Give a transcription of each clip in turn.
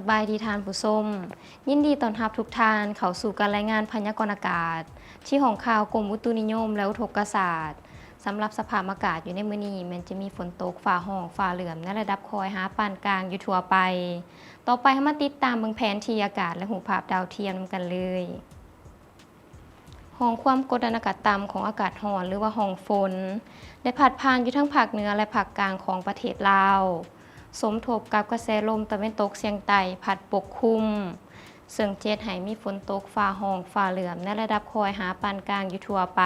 ສະບາຍດີທ່ານຜູ້ຊົມ, ຍິນດີຕ້ອນຮັບທຸກທ່ານເຂົ້າສູ່ການລາຍງານພະຍາກອນອາກາດ ທີ່ຫ້ອງຂ່າວກົມອຸຕຸນິຍົມ ແລະ ອຸທົກກະສາດ. ສຳລັບສະພາບອາກາດຢູ່ໃນມື້ນີ້ ແມ່ນຈະມີຝົນຕົກ, ຟ້າຮ້ອງ, ຟ້າເຫຼື້ອມໃນລະດັບຄ່ອຍຫາປານກາງຢູ່ທົ່ວໄປ. ຕໍ່ໄປເຮົາມາຕິດຕາມເບິ່ງແຜນທີ່ອາກາດ ແລະ ຮູບພາບດາວທຽມນຳກັນເລີຍ. ຮ່ອງຄວາມກົດອານາກາດຕ່ຳຂອງອາກາດຮ້ອນ ຫຼືວ່າຮ່ອງຝົນ ໄດ້ພັດຜ່ານຢູ່ທັງພາກເໜືອ ແລະ ພາກກາງຂອງປະເທດລາວ, ສົມທົບກັບກະແສລົມຕາເວັນຕົກສຽງໃຕ້ພັດປົກຄຸມ, ເຊິ່ງຈະເຮັດໃຫ້ມີຝົນຕົກ, ຟ້າຮ້ອງ, ຟ້າເຫຼື້ອມໃນລະດັບຄ່ອຍຫາປານກາງຢູ່ທົ່ວໄປ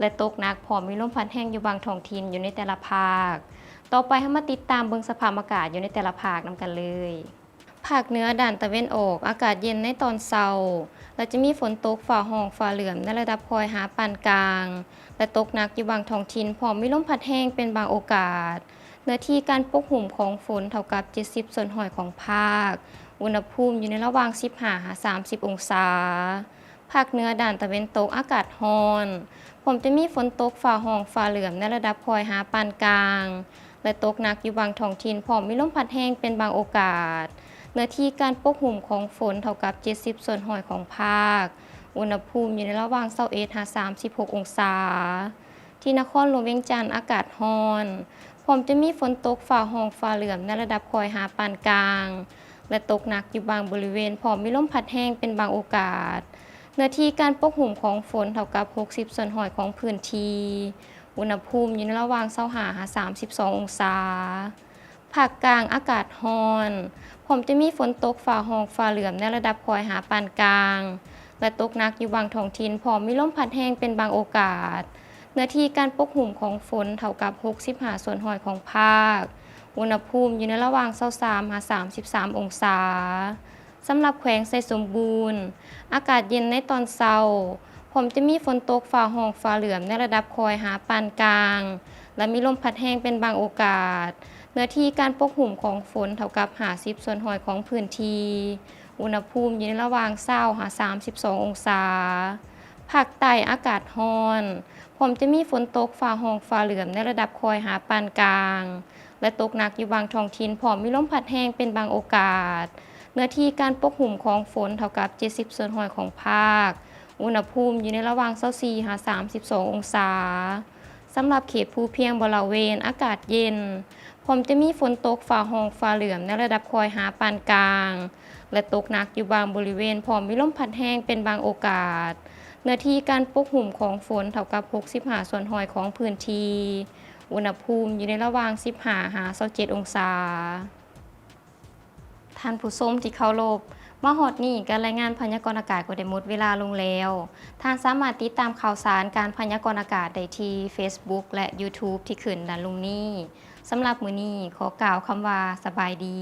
ແລະ ຕົກໜັກ ພ້ອມມີລົມພັດແຮງຢູ່ບາງທ້ອງຖິ່ນຢູ່ໃນແຕ່ລະພາກ. ຕໍ່ໄປເຮົາມາຕິດຕາມເບິ່ງສະພາບອາກາດຢູ່ໃນແຕ່ລະພາກນຳກັນເລີຍ. ພາກເໜືອດ້ານຕາເວັນອອກ ອາກາດເຢັນໃນຕອນເຊົ້າ ແລະ ຈະມີຝົນຕົກ, ຟ້າຮ້ອງ, ຟ້າເຫຼື້ອມໃນລະດັບຄ່ອຍຫາປານກາງ ແລະ ຕົກໜັກຢູ່ບາງທ້ອງຖິ່ນ ພ້ອມມີລົມພັດແຮງເປັນບາງໂອກາດ. ເນື້ອທີ່ການປົກຫຸ້ມຂອງຝົນເທົ່າກັບເຈັດສິບສ່ວນຮ້ອຍຂອງພາກ, ອຸນຫະພູມຢູ່ໃນລະຫວ່າງສິບຫ້າຫາສາມສິບອົງສາ. ພາກເໜືອດ້ານຕາເວັນຕົກ ອາກາດຮ້ອນ ພ້ອມຈະມີຝົນຕົກ, ຟ້າຮ້ອງ, ຟ້າເຫຼື້ອມໃນລະດັບຄ່ອຍຫາປານກາງ ແລະ ຕົກໜັກຢູ່ບາງທ້ອງຖິ່ນ ພ້ອມມີລົມພັດແຮງເປັນບາງໂອກາດ. ເນື້ອທີ່ການປົກຫຸ້ມຂອງຝົນເທົ່າກັບເຈັດສິບສ່ວນຮ້ອຍຂອງພາກ, ອຸນຫະພູມຢູ່ໃນລະຫວ່າງຊາວເອັດຫາສາມສິບຫົກອົງສາ. ທີ່ນະຄອນຫຼວງວຽງຈັນ ອາກາດຮ້ອນ ພ້ອມຈະມີຝົນຕົກ, ຟ້າຮ້ອງ, ຟ້າເຫຼື້ອມໃນລະດັບຄ່ອຍຫາປານກາງ ແລະ ຕົກໜັກຢູ່ບາງບໍລິເວນ ພ້ອມມີລົມພັດແຮງເປັນບາງໂອກາດ. ເນື້ອທີ່ການປົກຫຸ້ມຂອງຝົນເທົ່າກັບຫົກສິບສ່ວນຮ້ອຍຂອງພື້ນທີ່, ອຸນຫະພູມຢູ່ໃນລະຫວ່າງຊາວຫ້າຫາສາມສິບສອງອົງສາ. ພາກກາງ ອາກາດຮ້ອນ ພ້ອມຈະມີຝົນຕົກ, ຟ້າຮ້ອງ, ຟ້າເຫຼື້ອມໃນລະດັບຄ່ອຍຫາປານກາງ ແລະ ຕົກໜັກຢູ່ບາງທ້ອງຖິ່ນ ພ້ອມມີລົມພັດແຮງເປັນບາງໂອກາດ. ເນື້ອທີ່ການປົກຫຸ້ມຂອງຝົນເທົ່າກັບຫົກສິບຫ້າສ່ວນຮ້ອຍຂອງພາກ, ອຸນຫະພູມຢູ່ໃນລະຫວ່າງຊາວສາມຫາສາມສິບສາມອົງສາ. ສຳລັບແຂວງໄຊສົມບູນ ອາກາດເຢັນໃນຕອນເຊົ້າ, ພ້ອມຈະມີຝົນຕົກ, ຟ້າຮ້ອງ, ຟ້າເຫຼື້ອມໃນລະດັບຄ່ອຍຫາປານກາງ ແລະ ມີລົມພັດແຮງເປັນບາງໂອກາດ. ເນື້ອທີ່ການປົກຫຸ້ມຂອງຝົນເທົ່າກັບຫ້າສິບສ່ວນຮ້ອຍຂອງພື້ນທີ່, ອຸນຫະພູມຢູ່ໃນລະຫວ່າງຊາວຫາສາມສິບສອງອົງສາ. ພາກໃຕ້ ອາກາດຮ້ອນ ພ້ອມຈະມີຝົນຕົກ, ຟ້າຮ້ອງ, ຟ້າເຫຼື້ອມໃນລະດັບຄ່ອຍຫາປານກາງ ແລະ ຕົກໜັກຢູ່ບາງທ້ອງຖິ່ນ ພ້ອມມີລົມພັດແຮງເປັນບາງໂອກາດ. ເນື້ອທີ່ການປົກຫຸ້ມຂອງຝົນເທົ່າກັບເຈັດສິບສ່ວນຮ້ອຍຂອງພາກ, ອຸນຫະພູມຢູ່ໃນລະຫວ່າງຊາວສີ່ຫາສາມສິບສອງອົງສາ. ສຳລັບເຂດພູພຽງບໍລະເວນ ອາກາດເຢັນ ພ້ອມຈະມີຝົນຕົກ, ຟ້າຮ້ອງ, ຟ້າເຫຼື້ອມໃນລະດັບຄ່ອຍຫາປານກາງ ແລະ ຕົກໜັກຢູ່ບາງບໍລິເວນ ພ້ອມມີລົມພັດແຮງເປັນບາງໂອກາດ. ເນື້ອທີ່ການປົກຫຸ້ມຂອງຝົນເທົ່າກັບຫົກສິບຫ້າສ່ວນຮ້ອຍຂອງພື້ນທີ່, ອຸນຫະພູມຢູ່ໃນລະຫວ່າງສິບຫ້າຫາຊາວເຈັດອົງສາ. ທ່ານຜູ້ຊົມທີ່ເຄົາລົບ, ມາຮອດນີ້ການລາຍງານພະຍາກອນອາກາດກໍໄດ້ໝົດເວລາລົງແລ້ວ. ທ່ານສາມາດຕິດຕາມຂ່າວສານການພະຍາກອນອາກາດໄດ້ທີ່ Facebook ແລະ YouTube ທີ່ຂຶ້ນດ້ານລຸ່ມນີ້. ສຳລັບມື້ນີ້ ຂໍກ່າວຄຳວ່າ ສະບາຍດີ.